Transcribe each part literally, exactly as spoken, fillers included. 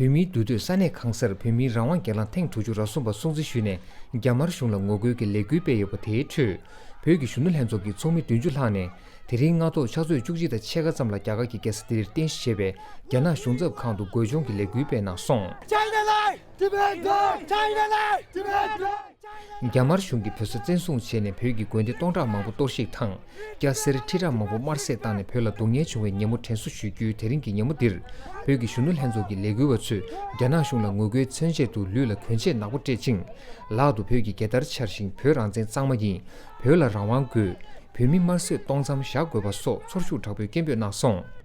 བོད་མིའི་འདུས་སྡོད་ས་གནས་གང་སར་བོད་མིའི་རང་དབང་སྒེར་ལངས་ཐེངས་དྲུག་ཅུ་ར་གསུམ་པ་སྲུང་བརྩི་ཞུས་ནས་རྒྱ་དམར་གཞུང་ལ་ངོ་རྒོལ་གྱི་ལས་འགུལ་སྤེལ་ཡོད་པ་དེའི་ཁྲོད། བོད་ཀྱི་གཞོན་ནུ་ལྷན་ཚོགས་ཀྱི་ཚོགས་མི་བདུན་ཅུ་ལྷག་ནས། དེ་རིང་སྔ་དྲོ་ཕྱག་ཚོད་བཅུ་གཅིག་དང་ཕྱེད་ཀ་ཙམ་ལ་རྒྱ་གར་གྱི་རྒྱལ་ས་ལྡི་ལིར་རྟེན་གཞི་བྱས་པའི་རྒྱ་ནག་གཞུང་ཚབ་ཁང་དུ་རྒོལ་སྦྱོང་གི་ལས་འགུལ་སྤེལ་གནང་སོང་། China Life! Tibet Life! China Life! Tibet Life! རྒྱ་དམར་གཞུང་གིས་བོད་ས་བཙན་བཟུང་བྱས་ནས་བོད་ཀྱི་དགོན་སྡེ་སྟོང་ཕྲག་མང་པོ་གཏོར་བཤིག་དང་། སྐྱ་སེར་ཁྲི་ཕྲག་མང་པོ་དམར་བསད་བཏང་ནས་བོད་ལ་སྡུག་བསྔལ་བྱུང་བའི་ཉིན་མོ་དྲན་གསོ་ཞུ་རྒྱུའི་དེ་རིང་གི་ཉིན་མོ་འདིར། བོད་ཀྱི་གཞོན་ནུ་ལྷན་ཚོགས་ཀྱི་ལས་འགུལ་བ་ཚོས་རྒྱ་ནག་གཞུང་ལ་ངོ་རྒོལ་མཚོན་ཆེད་དུ་ལུས་ལ་གོན་ཆས་ནག་པོ་སྤྲས་ཤིང་། ལག་ཏུ་བོད་ཀྱི་རྒྱལ་དར་འཕྱར་ཞིང་བོད་རང་བཙན་གཙང་མ་ཡིན། བོད་ལ་རང་དབང་དགོས། བོད་མི་དམར་གསོད་གཏོང་མཚམས་བཞག་དགོས་པ་སོགས་ཚོར་ཤུགས་དྲག་པོས་སྐད་འབོད་གནང་སོང་།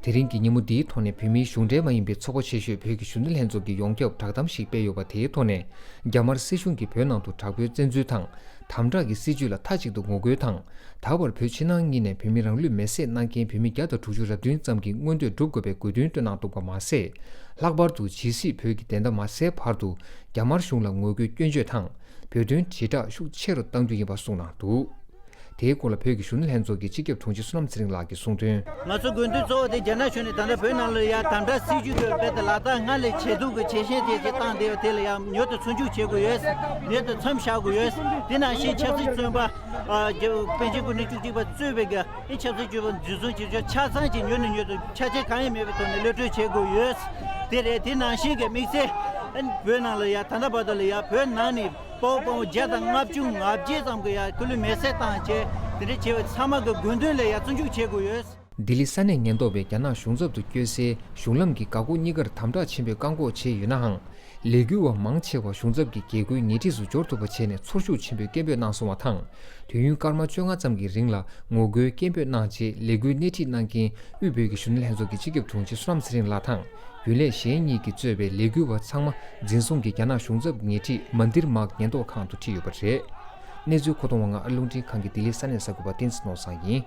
དེ་རིང་གི་ཉིན་མོ་འདིའི་ཐོག་ནས་བོད་མིའི་གཞུང་འབྲེལ་མ་ཡིན་པའི་ཚོགས་པ་ཆེ་ཤོས་བོད་ཀྱི་གཞོན་ནུ་ལྷན་ཚོགས་ཀྱིས་ཡོངས་ཁྱབ་བསྒྲགས་གཏམ་ཞིག་སྤེལ་ཡོད་པ། དེའི་ཐོག་ནས། རྒྱ་དམར་སྲིད་གཞུང་གིས་བོད་ནང་དུ་དྲག་པོའི་བཙན་འཛུལ་དང་། དམ་དྲག་གི་སྲིད་བྱུས་ལ་མཐའ་གཅིག་ཏུ་ངོ་རྒོལ་དང་། ད་བར་བོད་ཕྱི་ནང་གཉིས་ནས་བོད་མི་རང་ལུས་མེར་སྲེག་གནང་མཁན་བོད་མི་བརྒྱ་དང་དྲུག་ཅུ་རེ་བདུན་ཙམ་གྱི་མངོན་འདོད་སྒྲུབ་དགོས་པའི་དགོས་འདུན་བཏོན་གནང་འདུག་པ་མ་ཟད། ལྷག་པར་དུ་ཇི་སྲིད་བོད་ཀྱི་བདེན་མཐའ་མ་གསལ་བར་དུ། རྒྱ་དམར་གཞུང་ལ་ངོ་རྒོལ་སྐྱོན་བརྗོད་དང་། བོད་དོན་དྲིལ་བསྒྲགས་ཤུགས་ཆེ་རུ་གཏང་རྒྱུ་ཡིན་པ་གསུངས་གནང་འདུག། དེའི་སྐོར་ལ་བོད་ཀྱི་གཞོན་ནུ་ལྷན་ཚོགས་ཀྱི་སྤྱི་ཁྱབ་དྲུང་ཆེ་བསོད་ནམས་ཚེ་རིང་ལགས་ཀྱིས་གསུངས་དོན། ང་ཚོ་དགོས་འདུན་གཙོ་བོ་དེ་རྒྱ་ནག་གཞུང་ནས་ད་ལྟ་བོད་ནང་ལ་ཡ་དམ་དྲག་སྲིད་བྱུས་དེ་རྦད་དེ་ལག་བསྟར་སྔར་ལས་ཇེ་སྡུག་གི་ཇེ་ཞན་དེ་ཇེ་བཏང་བསྡད་པ་དེ་ལ་ཡ་མྱུར་དུ་ཚོད་འཇུག་བྱེད་དགོས་ཡོད། མྱུར་དུ་མཚམས་བཞག་དགོས་ཡོད། དེ་ནང་བཞིན་ཆབ་སྲིད་བཙོན་པ། ཨ། རྒྱ། པཎ་ཆེན་སྐུ་ཕྲེང་བཅུ་གཅིག་པ་གཙོས་པའི་གི་ཨེ་ཆབ་སྲིད་བཙོན་པ་འཛིན་བཟུང་བྱེད་ཕྱོགས་ཆ་ཚང་གིས་མྱུར་ནས་མྱུར་དུ་ཆ་རྐྱེན་གང་ཡང་མེད་པའི་ཐོག་ནས་གློད་གྲོལ་བྱེད་དགོས་ཡོད། དེ་རེད། དེ་ནང་བཞིན་གྱི་དམིགས་བསལ་ཨ་ནི་བོད་ནང་ལ་ཡ་ད་ལྟ་བར་དུ་ལ་ཡ་བོད་ནང་ནས་དཔའ་བོ་དཔའ་མོ་བརྒྱ་དང་ལྔ་བཅུ་ང་བརྒྱད་ཙམ་གྱི་ཡ་སྐུ་ལུས་མེར་སྲེག་བཏང་བྱས་དེ་འདྲ་བྱས་པ་ཚང་མ་གི་དགོས་འདུན་ལ་ཡ་བརྩི་འཇོག་བྱེད་དགོས་ཡོད། ལྡི་ལི་ས་གནས་ཉེན་རྟོག་པས་རྒྱ་ནག་གཞུང་ཚབ་ཏུ་བསྐྱོད་སའི་གཞུང་ལམ་གྱི་འགག་སྒོ་གཉིས་ཀར་དམ་དྲག་ཆེན་པོས་བཀག་འགོག་བྱས་ཡོད་ནའང་། ལས་འགུལ་བ་མང་ཆེ་བ་གཞུང་ཚབ་ཀྱི་རྒྱལ་སྒོའི་ཉེ་འཁྲིས་སུ་འབྱོར་ཐུབ་པ་བྱས་ནས་ཚོར་ཤུགས་ཆེན་པོས་སྐད་འབོད་གནང་སོང་བ་དང་། དུས་ཡུན་སྐར་མ་བཅོ་ལྔ་ཙམ་གྱི་རིང་ལ་ངོ་རྒོལ་སྐད་འབོད་གནང་རྗེས་ལས་འགུལ་སྣེ་ཁྲིད་གནང་མཁན་དབུས་བོད་ཀྱི་གཞོན་ནུ་ལྷན་ཚོགས་ཀྱི་སྤྱི་ཁྱབ་དྲུང་ཆེ་བསོད་ནམས་ཚེ་རིང་ལགས་དང་། རྒྱུན་ལས་གཞན་གཉིས་ཀྱིས་གཙོས་པའི་ལས་འགུལ་བ་ཚང་མ་འཛིན་བཟུང་གིས་རྒྱ་ནག་གཞུང་ཚབ་ཉེ་འཁྲིས་མན་དིར་མཱག་ཉེན་རྟོག་ཁང་དུ་ཁྲིད་ཡོད་པ་རེད། གནས་ཚུལ་མཁོ་གཏོང་བ་ང་ཨ་རླུང་འཕྲིན་ཁང་གི་ལྡི་ལི་ས་གནས་གསར་འགོད་པ་བསྟན་འཛིན་ནོར་བཟང་ཡིན།